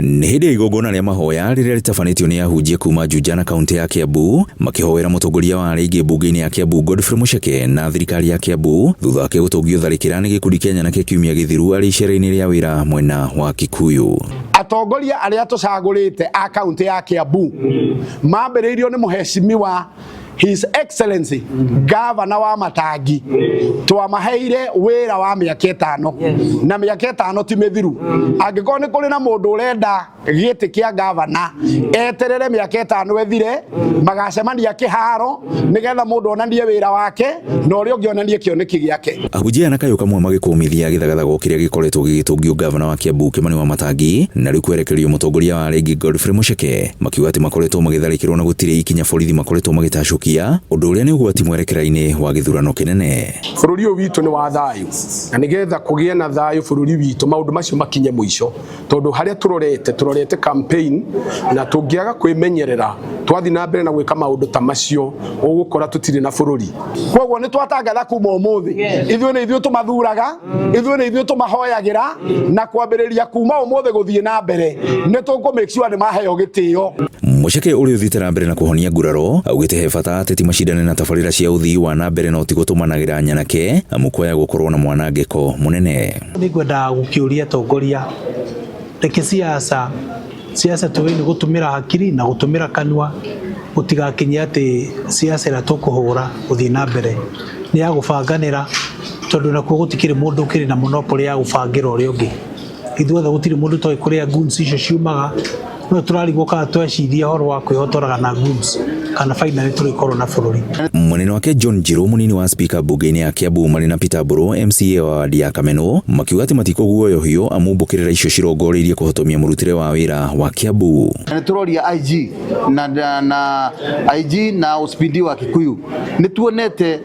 Nĩ hĩndĩ ya igongona rĩa mahoya rĩrĩa rĩtabanĩtio nĩ ahunjia kuma Juja na kaunti ya Kiambu, makĩhoera mũtongoria wa arĩa aingĩ mbunge-inĩ ya Kiambu Godfrey Mucheke na thirikari ya Kiambu thutha wake gũtũngio tharĩkĩra nĩ gĩkundi kĩa nyanake kiumia gĩthiru arĩ icera-inĩ rĩa wĩra mwena wa Kikuyu. Atongoria arĩa tũcagũrĩte a kaunti ya Kiambu mambĩrĩirio nĩ mũheshimiwa His Excellency Gavana wa Matangi. Twamaheire wĩra wa mĩaka 5 na mĩaka 5 ti mĩthiru. Angĩkorwo nĩ kũrĩ na mũndũ ũrenda gĩtĩ kĩa gavana, eterere mĩaka 5 ĩthire, magacemania kĩharo nĩgetha mũndũ onanie wĩra wake na ũrĩa ũngĩ onanie kĩoneki gĩake. Ahunjia na kayũ kamwe magĩkũmithia gĩthagathago kĩrĩa gĩkoretwo gĩgĩtũngio gavana wa Kiambu Kimani wa Matangi na rĩu kwerekerio mũtongoria wa arĩa aingĩ Godfrey Mucheke, makiuga atĩ makoretwo magĩtharĩkĩrwo na gũtirĩ ikinya borithi makoretwo magĩtacũkia, ũndũ ũrĩa nĩ ũgwati mwerekera-inĩ wa gĩthurano kĩnene. Bũrũri ũyũ witũ nĩ wa thayũ, na nĩgetha kũgĩe na thayũ bũrũri witũ, maũndũ macio makinye mũico, tondũ harĩa tũrorete tũrorete campaign, na tũngĩaga kwĩmenyerera twathiĩ na mbere na gwĩka maũndũ ta macio, ũgũkora tũtirĩ na bũrũri. Koguo nĩ twatangatha kuma ũmũthĩ, ithuĩ nĩ ithuĩ tũmathuraga, ithuĩ nĩ ithuĩ tũmahoyagĩra, na kwambĩrĩria kuma ũmũthĩ gũthiĩ na mbere nĩ tũkũ make sure nĩ maheo gĩtĩo. Mucheke ũrĩa ũthiĩte na mbere na kũhonia nguraro augĩte he bata ateti macindane na tabarĩra cia ũthii wa na mbere no ti gũtũmanagĩra nyanake, amu kwaya gũkorwo na mwanangĩko mũnene. Nĩngwenda gũkĩũria atongoria, reke siasa siasa tũĩ nĩ gũtũmĩra hakiri na gũtũmĩra kanua, gũtigakinye atĩ siasa ĩrĩa tũkũhũra gũthiĩ na mbere nĩ ya gũbanganĩra, tondũ nakuo gũtikĩrĩ mũndũ ũkĩrĩ na monopoly ya gũbangĩra ũrĩa ũngĩ. Ithuothe gũtirĩ mũndũ toĩ kũrĩa goons icio ciumaga, no tũrarigwo kana tweciria ũhoro wa kwĩhotoraga na goons kana finally tũrĩkorwo na bũrũri. Mwena wake John Njiru, mũnini wa spika mbunge-inĩ ya Kiambu, marĩ na Peter Mburu, MCA wa wadi ya Kameno, makiuga atĩ matikũguoyohio amu mbũkĩrĩra icio cirongoreirie kũhotomia mũrutĩre wa wĩra wa Kiambu. Nĩ tũroria IG na IG na OCPD wa Kikuyu, nĩ tuonete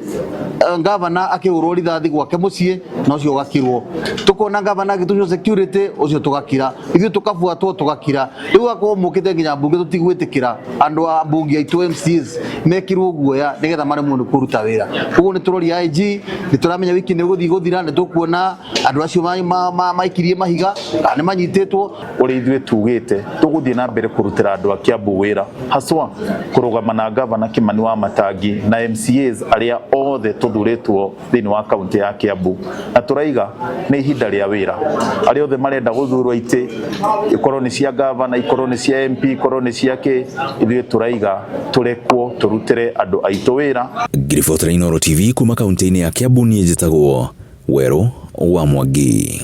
gavana akĩhũrwo rithathi gwake mũciĩ na ũcio ũgakirwo, tukona gavana agĩtunywo security ũcio tũgakira, ithuĩ tũkabuatwo tũgakira. Rĩu akorwo mũkĩte nginya mbunge, tũtigwĩtĩkĩra andũ a mbunge aitũ MCAs mekĩrwo guoya nĩgetha maremwo nĩ kũruta wĩra. Koguo nĩ tũroria IG, nĩ tũramenya wiki nĩ gũthiĩ gũthira, nĩ tũkuona andũ acio maikirie mahiga kana nĩ manyitĩtwo. Ũrĩa ithuĩ tugĩte tũgũthiĩ na mbere kũrutĩra andũ a Kiambu wĩra, haswa kũrũgama na gavana Kimani wa Matangi na MCAs arĩa othe tũthurĩtwo thĩinĩ wa kaunti ya Kiambu, na tũraiga nĩ ihinda rĩa wĩra. Arĩa othe marenda gũthurwo itĩ, ikorwo nĩ cia gavana, ikorwo nĩ cia MP, ikorwo nĩ cia kĩ, ithuĩ tũraiga tũrekwo tũrutĩre andũ aitũ wĩra. Ngiribotera Inooro TV kuma kaunti-inĩ ya Kiambu, niĩ njĩtagwo Werũ wa Mwangi.